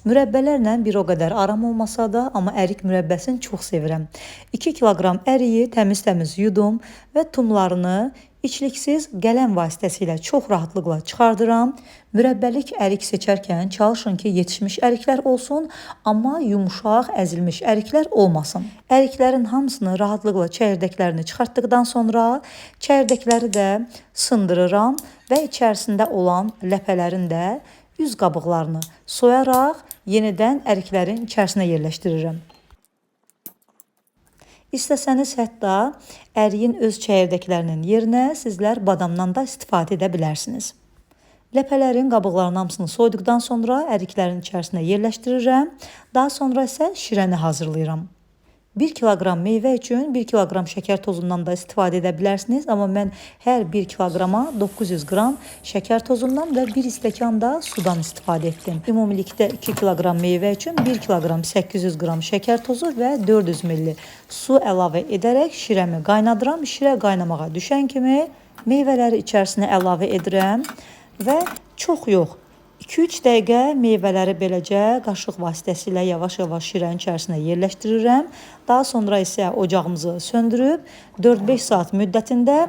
Mürəbbələrlə bir o qədər aram olmasa da, amma ərik mürəbbəsini çox sevirəm. 2 kiloqram əriyi təmiz-təmiz yudum və tumlarını içliksiz qələm vasitəsilə çox rahatlıqla çıxardıram. Mürəbbəlik ərik seçərkən çalışın ki, yetişmiş əriklər olsun, amma yumşaq, əzilmiş əriklər olmasın. Əriklərin hamısını rahatlıqla çəyirdəklərini çıxartdıqdan sonra çəyirdəkləri də sındırıram və içərisində olan ləpələrin də üz qabıqlarını soyaraq yenidən əriklərin içərisinə yerləşdirirəm. İstəsəniz hətta əriyin öz çəyirdəklərinin yerinə sizlər badamdan da istifadə edə bilərsiniz. Ləpələrin qabıqlarının hamısını soyduqdan sonra əriklərin içərisinə yerləşdirirəm. Daha sonra isə şirəni hazırlayıram. 1 kiloqram meyvə üçün 1 kiloqram şəkər tozundan da istifadə edə bilərsiniz. Amma mən hər 1 kiloqrama 900 qram şəkər tozundan və 1 stəkan da sudan istifadə etdim. Ümumilikdə 2 kiloqram meyvə üçün 1 kiloqram 800 qram şəkər tozu və 400 milli su əlavə edərək şirəmi qaynadıram. Şirə qaynamağa düşən kimi meyvələri içərisinə əlavə edirəm və çox yox, 2-3 dəqiqə meyvələri beləcə qaşıq vasitəsilə yavaş-yavaş şirənin içərisinə yerləşdirirəm. Daha sonra isə ocağımızı söndürüb 4-5 saat müddətində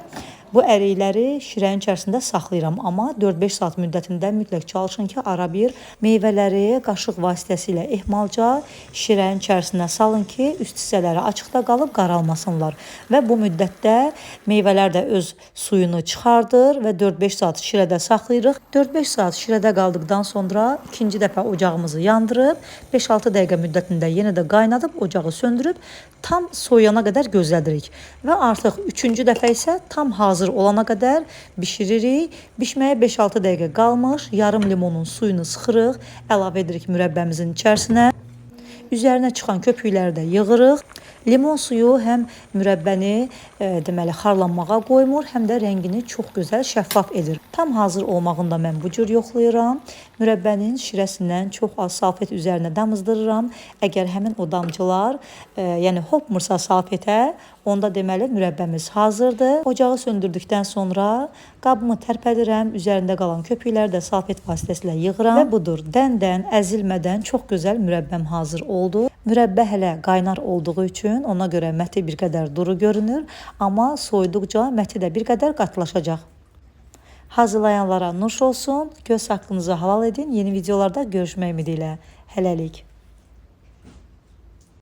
bu ərikləri şirənin içərisində saxlayıram. Amma 4-5 saat müddətində mütləq çalışın ki, ara bir meyvələri qaşıq vasitəsilə ehmalca şirənin içərisinə salın ki, üst hissələri açıqda qalıb qaralmasınlar. Və bu müddətdə meyvələr də öz suyunu çıxardır və 4-5 saat şirədə saxlayırıq. 4-5 saat şirədə qaldıqdan sonra ikinci dəfə ocağımızı yandırıb 5-6 dəqiqə müddətində yenə də qaynadıb ocağı söndürüb tam soyuyana qədər gözlədirik. Və artıq üçüncü dəfə isə tam hazır olana qədər bişiririk. Bişməyə 5-6 dəqiqə qalmış, yarım limonun suyunu sıxırıq, əlavə edirik mürəbbəmizin içərisinə. Üzərinə çıxan köpükləri də yığırıq. Limon suyu həm mürəbbəni deməli xarlanmağa qoymur, həm də rəngini çox gözəl şəffaf edir. Tam hazır olmağını da mən bu cür yoxlayıram. Mürəbbənin şirəsindən çox az salfet üzərinə damızdırıram. Əgər həmin o damcılar, yəni hopmursa salfetə, onda deməli mürəbbəmiz hazırdır. Ocağı söndürdükdən sonra qabımı tərpədirəm, üzərində qalan köpükləri də salfet vasitəsilə yığıram və budur. Dən-dən, əzilmədən çox gözəl mürəbbəm hazır oldu. Mürəbbə hələ qaynar olduğu üçün ona görə məti bir qədər duru görünür, amma soyuduqca məti də bir qədər qatılaşacaq. Hazırlayanlara nuş olsun, göz haqqınızı halal edin. Yeni videolarda görüşmək ümidi ilə. Hələlik.